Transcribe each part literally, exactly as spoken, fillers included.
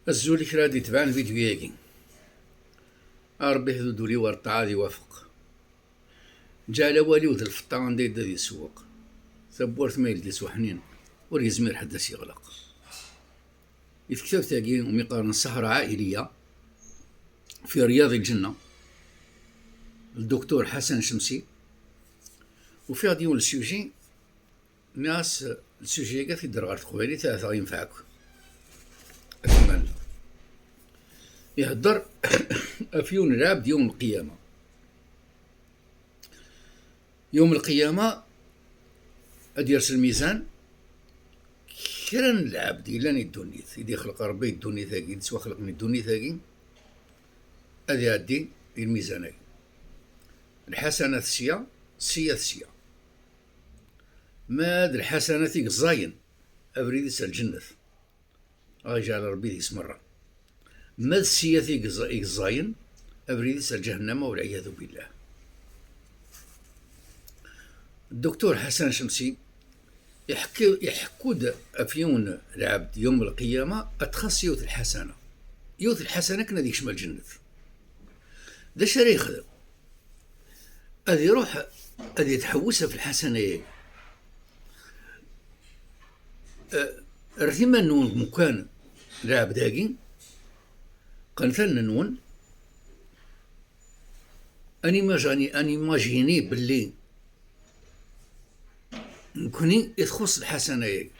Azul i kra d-itebɛen vidyu-agi. A Ṛebbi, hdu-d ul-iw ar ṭṭaɛa ad iwafeq. Ǧeɛl awal-iw d lfeṭṭa anda yedda ad isewweq. Tawwurt ma yeldi-tt uḥnin, ur yezmir ḥedd ad s-yeɣleq. Di tektabt-agi umi qqaren Sahra Aɛiliya fi Riyad Lǧenna, Duktur Ḥasan Cemsi, ufiɣ-d yiwen le sujet. Nniɣ-as, le sujet-agi ad t-id-rreɣ ɣer teqbaylit, ahat ad yenfeɛ akk. Ad t-maleɣ. Ihedder ɣef yiwen lɛebd yawm lqiyama. Yawm lqiyama ad d-yers lmizan. Kra n lɛebd yellan di ddunit, i d-ixleq Ṛebbi di ddunit-agi, i d-ttwaxleqen di ddunit-agi, ad iɛeddi di lmizan-agi. Lḥasanat sya, ssiyat sya. Ma d lḥasanat i yeẓẓayen, abrid-is ar lǧennet. Ad aɣ-iǧɛel Ṛebbi deg-s merra. Ma d ssiyat i yeẓ-, i yeẓẓayen, abrid-is ar lǧahennama, walɛiyadu billah. Duktur Ḥasan Cemsi iḥekki-, iḥekku-d ɣef yiwen lɛebd yawm lqiyama ad txaṣ yiwet lḥasana. Yiwet lḥasana akken ad yekcem ar lǧennet. D acu ara yexdem? Ad iruḥ ad itḥewwes ɣef lḥasana-agi. Eh, rret iman-nwen deg umkan n lɛebd-agi, qqnet allen-nwen, ad nimajini, ad nimajini belli nekni i txuṣṣ lḥasana-agi.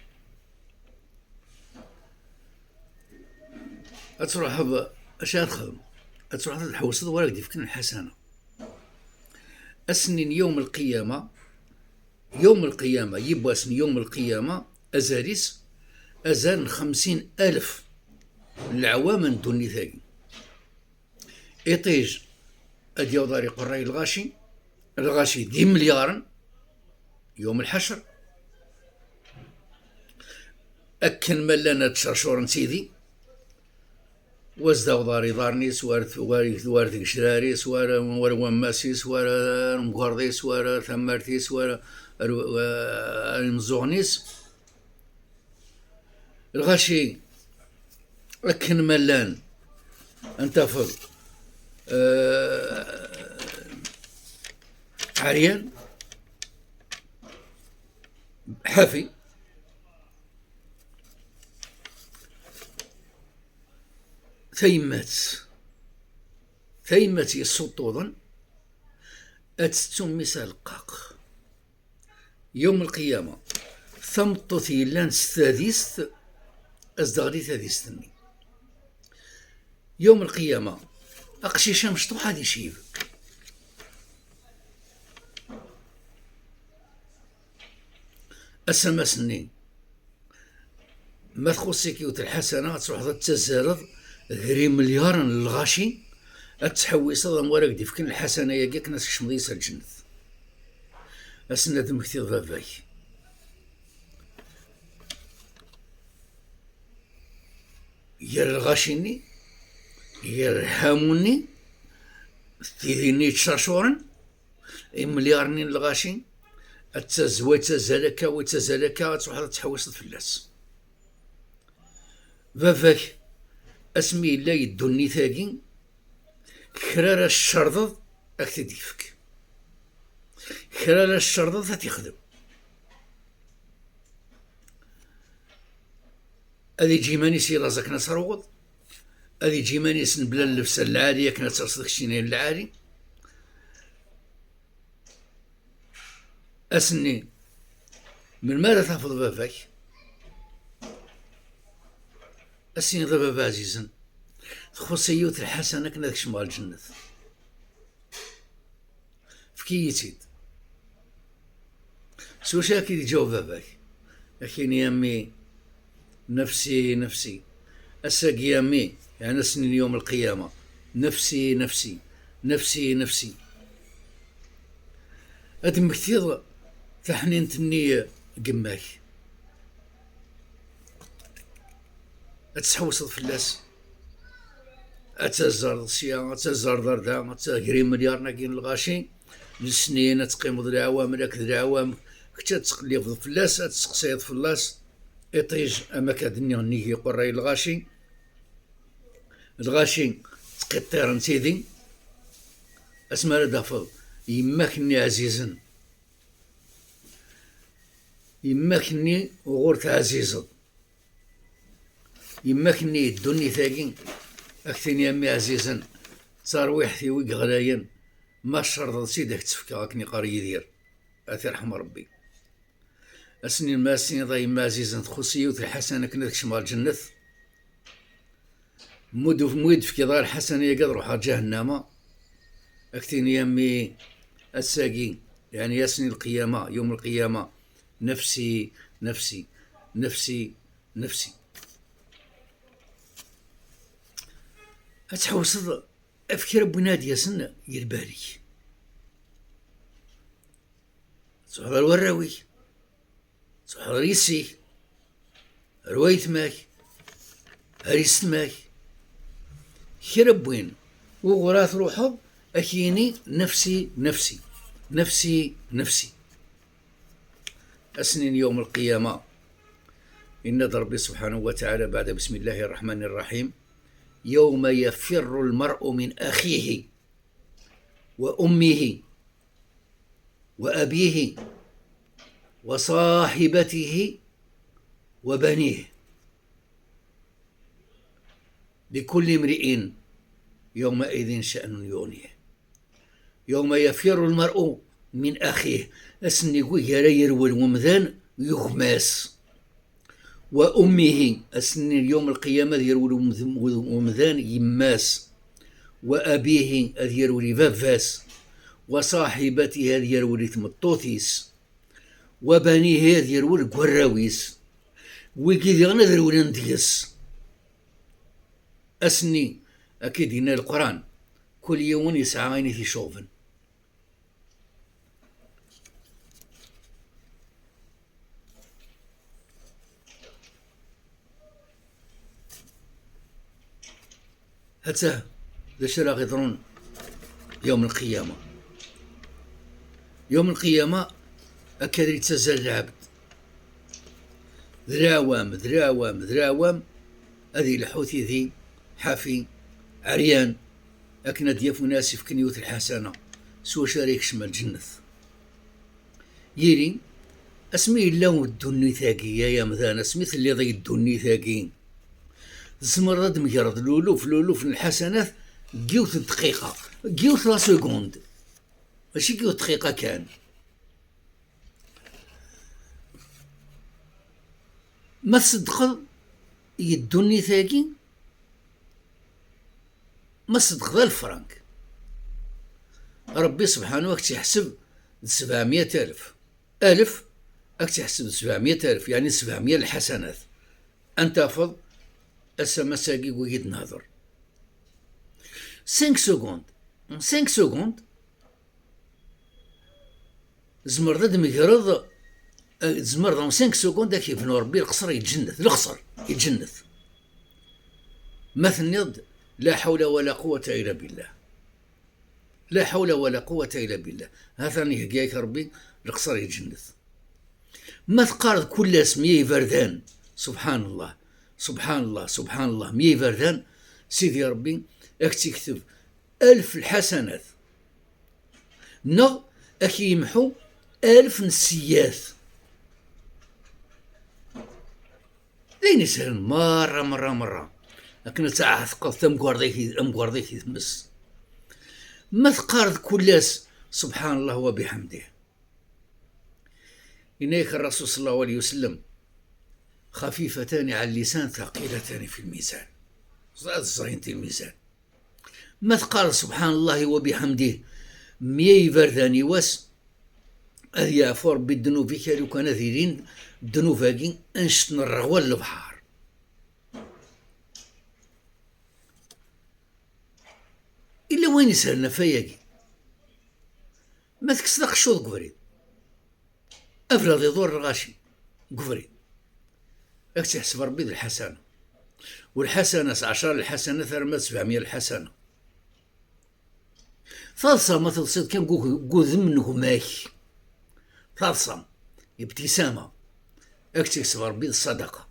Ad truḥeḍ, acu ara txedmeḍ? Ad truḥeḍ ad tḥewwseḍ wara k-d-ifken lḥasana. Ass-nni n yawm lqiyama, yawm lqiyama, yiwwas n yawm lqiyama, azal-is, azal n xemsin alef n leɛwam n ddunit-agi. Iṭij ad yaweḍ ar iqerray lɣaci, lɣaci d imelyaṛen, yawm lḥecr. Akken ma llan ad ttcercuren d tidi, wa ad aweḍ ar iḍarren-is, war, war, war tgecrar-is, war, war wammas-is, war, ar umgerḍ-is, war, ar tammart-is, war, ar, ar imeẓẓuɣen-is. Lɣaci, akken ma llan, ad ten-tafeḍ, eh, ɛeryan, ḥafi. Tayemmat, tayemmat yessuṭṭuḍen ad tettu mmi-s aleqqaq. Yawm lqiyama, tameṭṭut yellan s tadist, ad s-d-teɣli tadist-nni. Yawm lqiyama, aqcic amecṭuḥ ad icib. Asamas-nni, ma txuṣṣ-ik yiwet lḥasana, ad truḥeḍ ad tazzaleḍ gar imelyaṛen n lɣaci, ad tḥewwiseḍ anwa ara k-d-ifken lḥasana-agi akken ad tkecmeḍ yis ar lǧennet. Ass-nni ad d-temmektiḍ baba-k. Gar lɣaci-nni, gar lḥamu-nni, d tidi-nni yettcercuren, imelyaṛen-nni n lɣaci, ad tazz-, wa yettazzal akka, wa yettazzal akka, ad truḥeḍ ad tḥewwiseḍ fell-as. Baba-k, asmi yella di ddunit-agi, kra ara tcerḍeḍ ad k-t-id-yefk. Kra ara tcerḍeḍ ad t-ixdem. Ad iǧǧ iman-is i laẓ akken ad terwuḍ. Ad iǧǧ iman-is mebla llebsa n lɛali akken ad terseḍ keččini n lɛali. Ass-nni, melmi ara tafeḍ baba-k? Ad s-tiniḍ: "A baba ɛzizen, txuṣṣ-iyi yiwet lḥasana akken ad kecmeɣ lǧennet. Efk-iyi-tt-id." S wacu ara k-id-iǧaweb baba-k? Ad k-yini: "A mmi, nefsi, nefsi." Ass-agi, a mmi, yeɛni ass-nni n yawm lqiyama, nefsi, nefsi, nefsi, nefsi. Ad d-temmektiḍ taḥnint-nni n yemma-k. Ad tḥewwseḍ fell-as. Ad tazzreḍ sya, ad tazzreḍ ar da, ad tagri imelyaṛen-agi n lɣaci. Lesnin ad teqqimeḍ leɛwam akked leɛwam, kečč ad tettqellibeḍ fell-as, ad testeqsayeḍ fell-as. Iṭij, am akka d-nniɣ, nnig iqerray n lɣaci. Lɣaci ttqiṭṭiren tidi, asmi ara d-tafeḍ yemma-k-nni ɛzizen, yemma-k-nni uɣur teɛzizeḍ, yemma-k-nni ddunit-agi, ad k-tini: a mmi ɛzizen, d tarwiḥt-iw i yeɣlayen, ma tcerḍeḍ-tt-id ad k-tt-fkeɣ, akken iqqar Yidir, ad t-irḥem Rebbi. Ass-nni ma as-tiniḍ: a yemma ɛzizen, txuṣ-iyi yiwet lḥasana akken ad kecmeɣ lǧennet, mu d-, mu yi-d-tefkiḍ ara lḥasana-agi ad ruḥeɣ ǧahennama, ad k-tini: a mmi, ass-agi, yeɛni ass-nni lqiyama, yum lqiyama, nefsi, nefsi, nefsi, nefsi. Ad tḥewseḍ ɣef kra n win ad d-yasen gar lbal-ik. Tṛuḥeḍ ar warraw-ik, tṛuḥeḍ ar yessi-k, ar wayetma-k, ar yessetma-k. Kra n win uɣur ara tṛuḥeḍ, ad k-yini: nefsi, nefsi, nefsi, nefsi. Ass-nni n yawm lqiyama, yenna-d Rebbi subḥanahu wa taɛala, baɛda bismillahi rraḥmani rraḥim: يوم يفر المرء من أخيه وأمه وأبيه وصاحبته وبنيه لكل امرئ يومئذ شأن يغنيه. يوم يفر المرء من أخيه. Ass-nni wi ara yerwel wemdan i gma-s. وأمه. Ass-nni n yawm lqiyama ad yerwel wemd-, wemdan i yemma-s. وأبيه. Ad yerwel i baba-s. وصاحبته. Ad yerwel i tmeṭṭut-is. وبنيه. Ad yerwel deg warraw-is. Wigi diɣen ad rewlen deg-s. Ass-nni, akka i d-yenna Leqran, kul yiwen yesɛa ayen i t-icuɣben. Hatta d acu ara ɣ-iḍrun yawm lqiyama. Yawm lqiyama, akka ad yettazzal lɛebd. D leɛwam, d leɛwam, d leɛwam, ad yelḥu tidi, ḥafi, ɛeryan, akken ad d-yaf win ara s-ifken yiwet lḥasana, s wacu ara yekcem lǧennet. Yili, asmi yella ddunit-agi, ay amdan, asmi telliḍ i ddunit-agi, tzemreḍ ad d-tmegreḍ luluf, luluf n lḥasanat deg yiwet n dqiqa, deg yiwet la seconde. Mačči deg yiwet dqiqa kan. Ma tṣeddqeḍ i ddunit-agi, ma tṣeddqeḍ alef frank, Rebbi subḥanu ad k-tt-iḥseb d sebɛemya alef. Alef, ad k-tt-iḥseb d sebɛemya alef, yeɛni sebɛemya lḥasanat. Ad tafeḍ ass-a, ass-agi wigi d-nehder. Cinq secondes, cinq secondes, tzemreḍ ad d-tmegreḍ, eh, tzemreḍ en cinq secondes ad k-yebnu Rebbi leqṣer i lǧennet, leqṣer i lǧennet. Ma tenniḍ-d: la ḥawla wa la quwwata illa billah. La ḥawla wa la quwwata illa billah. Hatan ihegga-yak Rebbi leqṣer i lǧennet. Ma teqqareḍ kul ass mya iberdan, subḥan Llah, subḥan Llah, subḥan Llah, mya iberdan, Sidi Rebbi ad k-tt-ikteb alef lḥasanat, neɣ ad k-yemḥu alef n ssiyat. D ayen isehlen merra, merra, merra, akken ad tɛetqeḍ tamgerḍ-ik, amgerḍ-ik i tmes. Ma teqqareḍ kul ass subḥan Llah wa biḥemdih, yenna-yak Rrasul ṣalla Llahu ɛalayhi wa sallam: خفيفتان على اللسان ثقيلتان في الميزان. Ẓẓayent di lmizan. Ma teqqareḍ subḥan Llah wa biḥemdih mya iberdan i wass, ad yeɛfu Rebbi ddnub-ik, a lukan ad ilin ddnub-agi annect n rreɣwa n lebḥer. Illa wayen isehlen ɣef wayagi. Ma tekkseḍ aqeccuḍ deg ubrid, ablaḍ iḍur lɣaci deg ubrid, ad k-tt-iḥseb Rebbi d lḥasana. U lḥasana s ɛecṛa lḥasanat arma d sebɛemya lḥasana. Taḍsa ma teḍsiḍ kan deg ug-, deg udem n gma-k, taḍsa, ibtisama, ad k-tt-ikseb Rebbi d ṣṣadaqa.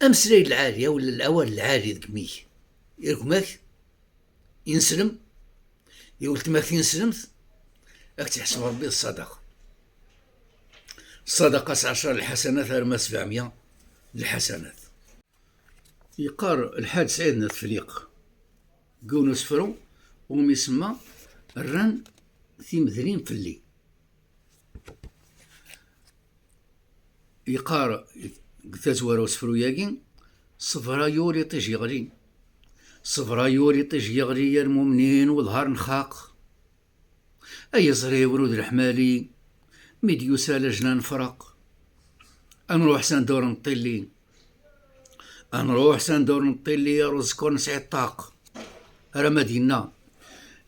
Ameslay lɛali, awal lɛali deg imi-k, i gma-k ineslem, i weltma-k tineslemt, ad k-tt-iḥseb Ṛebbi d ṣṣadaqa. Ṣṣadaqa s ɛecṛa lḥasanat arma sebɛemya lḥasanat. Yeqqar Lḥaǧ Sɛid n At Fliq deg yiwen usefru umi isemma Rran timedlin fell-i. Yeqqar deg tazwara usefru-yagi: Ṣṣber-a yur iṭij yeɣli, ṣṣber-a yur iṭij yeɣli, yar mumnin uḍhar n xaq. Ay iẓri ur d leḥmali, mi d-yusa lejna nefraq. Ad nruḥ s anda ur neṭṭilli, ad nruḥ s anda ur neṭṭilli, ar uẓekka ur nesɛi ṭṭaq. Ara ma d-yenna: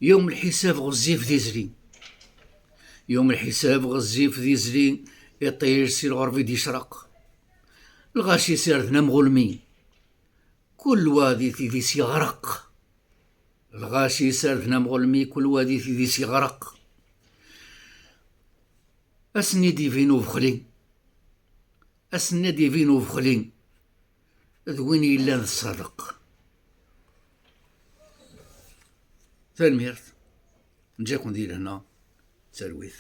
Yum lḥisab ɣezzif d izli, yum lḥisab ɣezzif d izli, iṭij si lɣerb i d-icraq. Lɣaci sirden amɣulmi, kul wa di tidis yeɣreq. Lɣaci sirden amɣulmi, kul wa di tidis yeɣreq. Ass-nni d-ibin ubexli, ass-nni d-ibin ubexli d win yellan d ṣṣadeq. Tanemmirt, nǧa-ken di lehna, talwit.